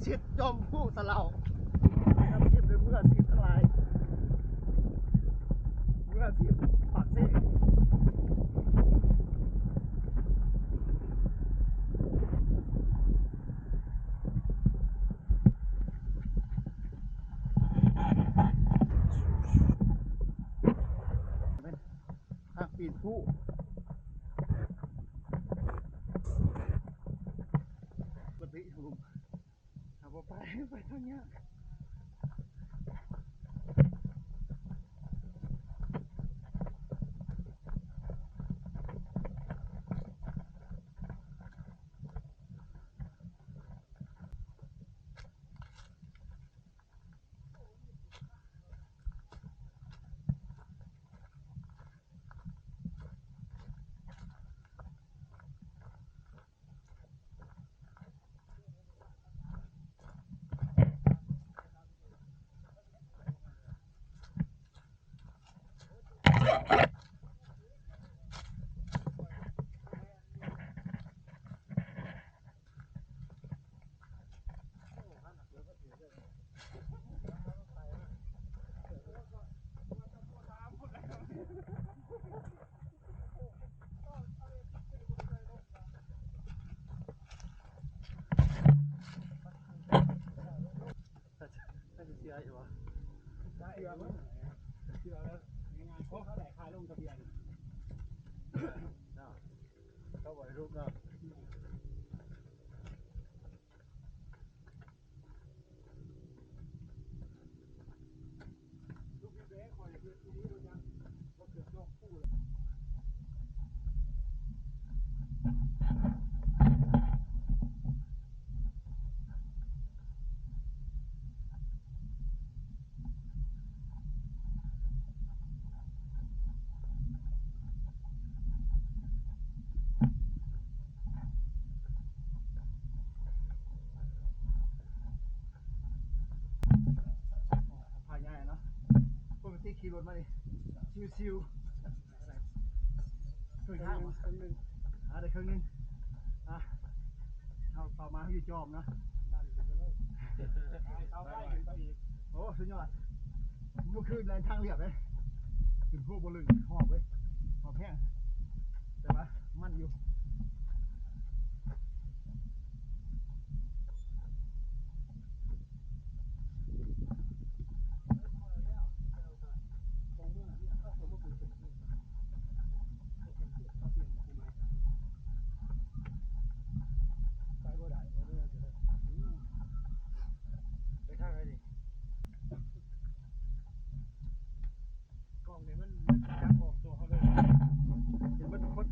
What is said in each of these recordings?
ຊິດຈອມພູສະເຫຼົາ ນຳທີມໂດຍມືອາຊີບທັງຫຼາຍ ມືອາຊີບປາກເຊ. ທາງປີນພູ ປະຕິ ເຮົາບໍ່ໄປ ໄປທາງຍາກ. ພາຍໃຫຍ່ເນາະ ປົກກະຕິຂີ່ລົດມານີ້ຊິວໆ ເຄິ່ງທາງ ເຄິ່ງໜຶ່ງ ອ່າ ໄດ້ເຄິ່ງໜຶ່ງ ອ່າ ເຮົາເຂົ້າມາຢູ່ຈອມເນາະ ດັນຂຶ້ນໄປເລີຍ ເອົາໄປຂຶ້ນໄປອີກ ໂອ້ ສຸດຍອດ ບໍ່ຄືແລ່ນທາງລຽບເດ້ ຂຶ້ນພູບໍ່ລຶ້ງ ຫອບເວີຍ ຫອບແຮງ ແຕ່ວ່າມັນຢູ່. ໄປທາງໃດນີ້? ກ້ອງນີ້ມັນ ມັນຈັບອອກຕົວເຮົາເລີຍ ເຫັນເບິດທຸກຄົນ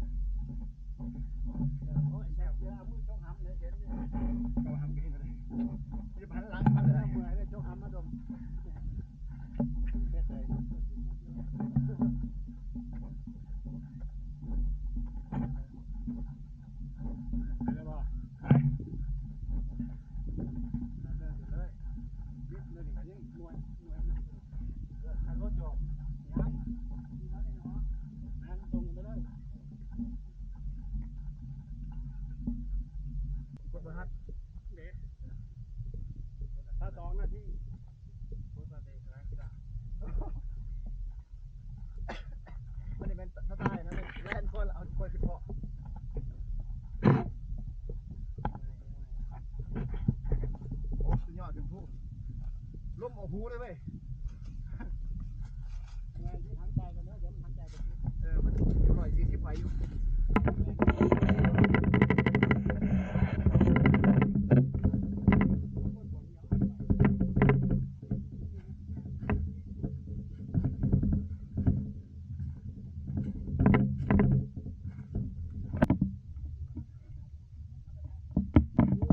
ໂອ້ຍ ແຊບ ເອົາມືຈົ່ງຫຳເລີຍ ເຫັນຢູ່ ເອົາຫຳກໍເຫັນເລີຍ ຈະຫັນຫຼັງມາເລີຍ ເມື່ອຍເລີຍ ຈົ່ງຫຳມາດົມ ເຮັດໄດ້ ໄປແລ້ວບໍ່? ໄປ ເດີນໄປເລີຍ ເດັດເລີຍນີ້ກໍຍັງໜ່ວຍ ໜ່ວຍ ເອີ ຄັນລົດຈອດຍັງ ແມ່ນ ຕົງໄປເລີຍ ກົດບໍ່ທັນເດ້ ຊາວສອງນາທີ ກົດມາເຕະກະດານ ມັນນີ້ແມ່ນສະໄຕນະ ແລ່ນກ່ອນແລ້ວເອົາຄ່ອຍຂຶ້ນເບາະ ໂອ້ ສຸດຍອດ ຂຶ້ນພູ ລົມອອກຫູເລີຍເວີຍ ເອີ ມັນຮ້ອຍສີ່ສິບໄປຢູ່. ໂອ້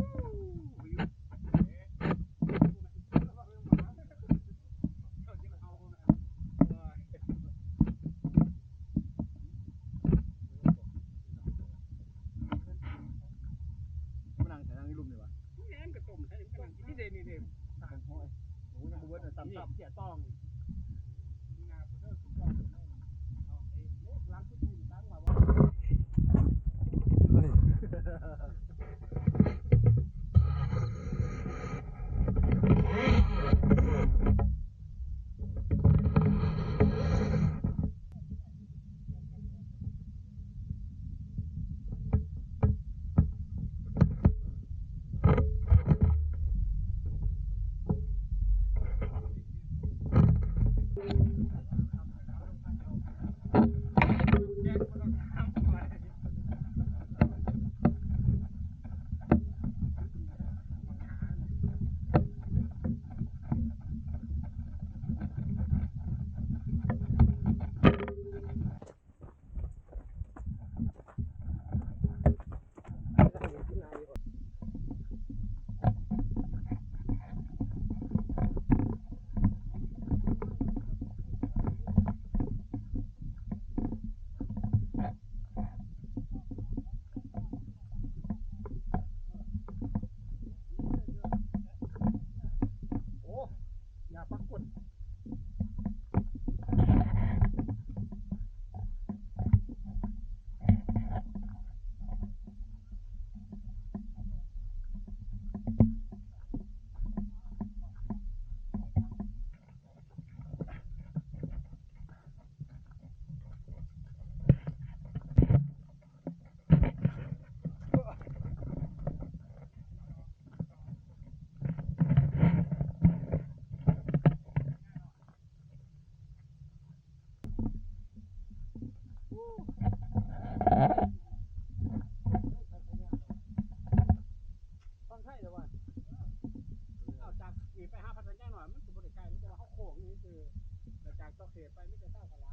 ມີແຕ່ເຊົ້າກັນລະ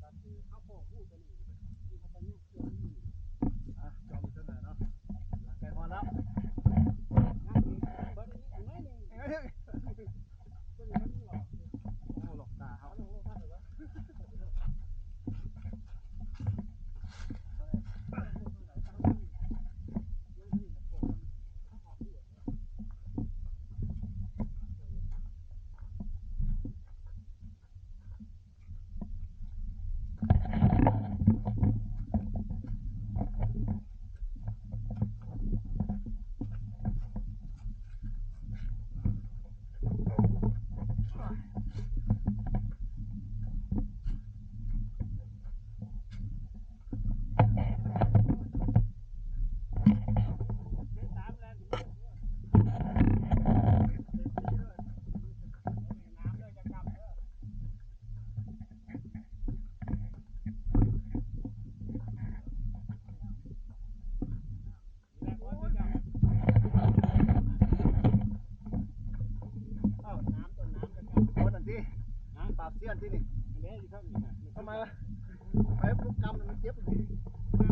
ກໍຄືເຮົາພໍຮູ້ຕົວນີ້ ທີ່ເຂົາເຈົ້າຍັງເຄື່ອງຢູ່ ອ່ະ ຈອມເທິງເນາະ ໃກ້ຮອດແລ້ວ ຍັງອີກ ເບິ່ງອີກໜ້ອຍໜຶ່ງ ເບິ່ງມັນຫຼອກ ໂອ້ ຫຼອກຕາເຮົາ ເອົາລົງ ລົງມາເລີຍ ເອົ້າ ນ້ຳຕົວນ້ຳກັນ ຄົນອັນຕິ ຮະ ປາບເຊຍນຕິນີ້ ອັນນີ້ຢູ່ເທິງນີ້ ທຳໄມວະ ໄປປຸກກຳມັນເຈັບ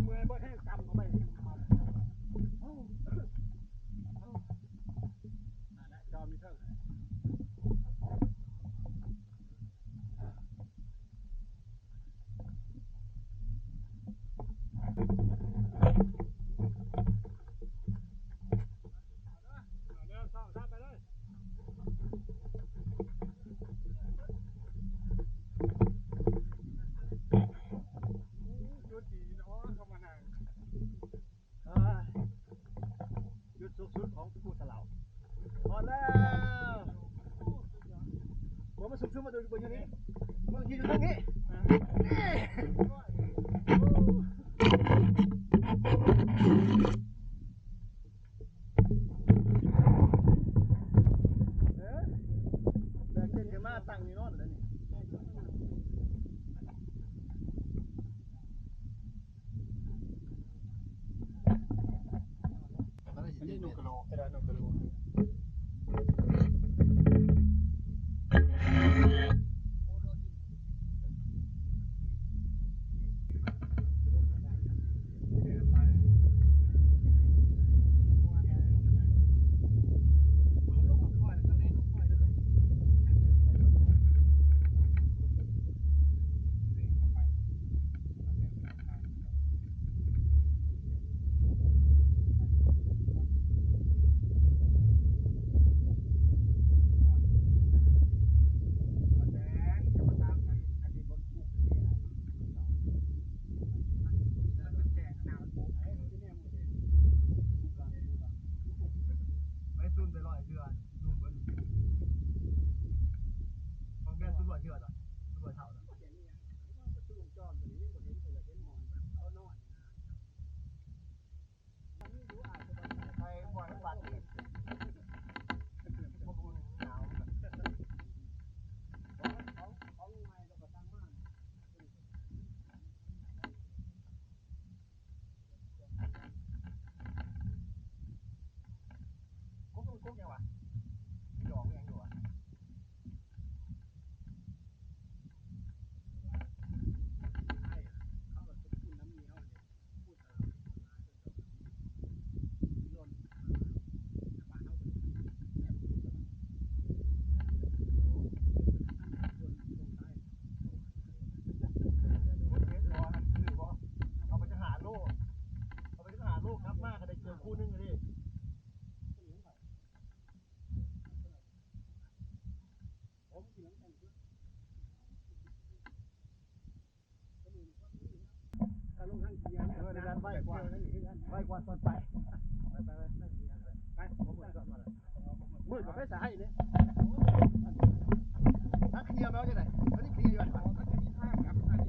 ເມື່ອຍບໍ່ແຫ້ງກຳເຂົ້າໄປ ເອົ້າ ເອົ້າ ນັ້ນແຫຼະ ຈອມຢູ່ເທິງ. ເອົາເດີ ເອົາເດີ ສອງສາມ ໄປເລີຍ ໂອ້ ຈຸດດີເນາະ ເຂົ້າມານັ່ງ. ອ່າ ຈຸດສູງສຸດຂອງພູສະເຫຼົາ ຮອດແລ້ວ ບໍ່ມາສຸກຊຸມມາຢູ່ ຢູ່ນີ້ ບາງທີຢູ່ທາງນີ້ ອ່າ ນີ້ ເອີ ແບກເຕັນຂຶ້ນມາຕັ້ງນີ້ນອນແລ້ວນີ້. ອັນນີ້ນົກກະໂຫຼກ ເອີ ນົກກະໂຫຼກ. ໄປສູນໄປຮ້ອຍເທື່ອ ສູນເບິດ ຂອງແກສູນຮ້ອຍເທື່ອ ສູນຮ້ອຍເທົ່າ. ໄປບໍ່ໃຫ້ບາດນີ້ ບໍ່ບຸນໜາວ ຂອງ ຂອງໃໝ່ກໍບໍ່ຕັ້ງມາ ກົກ ກົກຫຍັງວະ? ດອກຫຍັງຢູ່ວະ? ເອົາໄປຈັກຫ້າໂລ ເອົາໄປຈັກຫ້າໂລ ກັບມາກໍໄດ້ເກືອບຄູ່ໜຶ່ງເດ້. ເອີ ໄວກວ່າ ໄວກວ່າຕອນໄປ ໄປ ໄປ ໄປ ໄປ ມືດກໍໄປສາຍເດ້ ຖ້າເຄຍແລ້ວຈັ່ງໃດ ອັນນີ້ເຄຍຢູ່ ມັນຈະມີທາງແບບອັນນີ້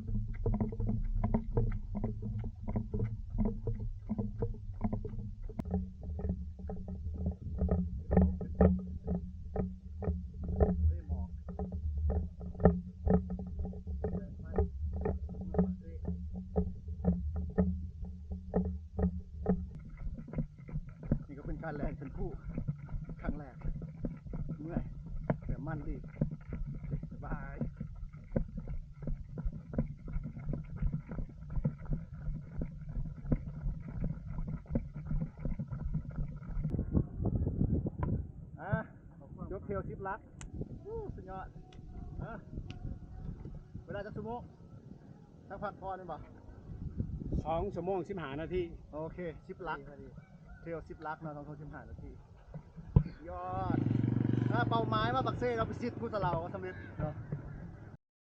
ເ ແລ່ນຂຶ້ນພູຄັ້ງແລກ ເມື່ອຍ ແຕ່ມັນດີ ສະບາຍ. ອ່າ ຈົບເທຣວສິບຫຼັກ. ອູ້ ສຸດຍອດ. ເອີ ເວລາຈັກຊົ່ວໂມງ? ທັງພັກຜ່ອນແມ່ນບໍ່? ສອງຊົ່ວໂມງສິບຫ້ານາທີ. ໂອເຄ ສິບຫຼັກ ເທຣວສິບຫຼັກເນາະ ສອງຊົ່ວໂມງສິບຫ້ານາທີ. ສຸດຍອດ. ອ່າ ເປົ້າໝາຍມາປາກເຊ ເຮົາໄປຊິດພູສະເຫຼົາກໍສຳເລັດເນາະ.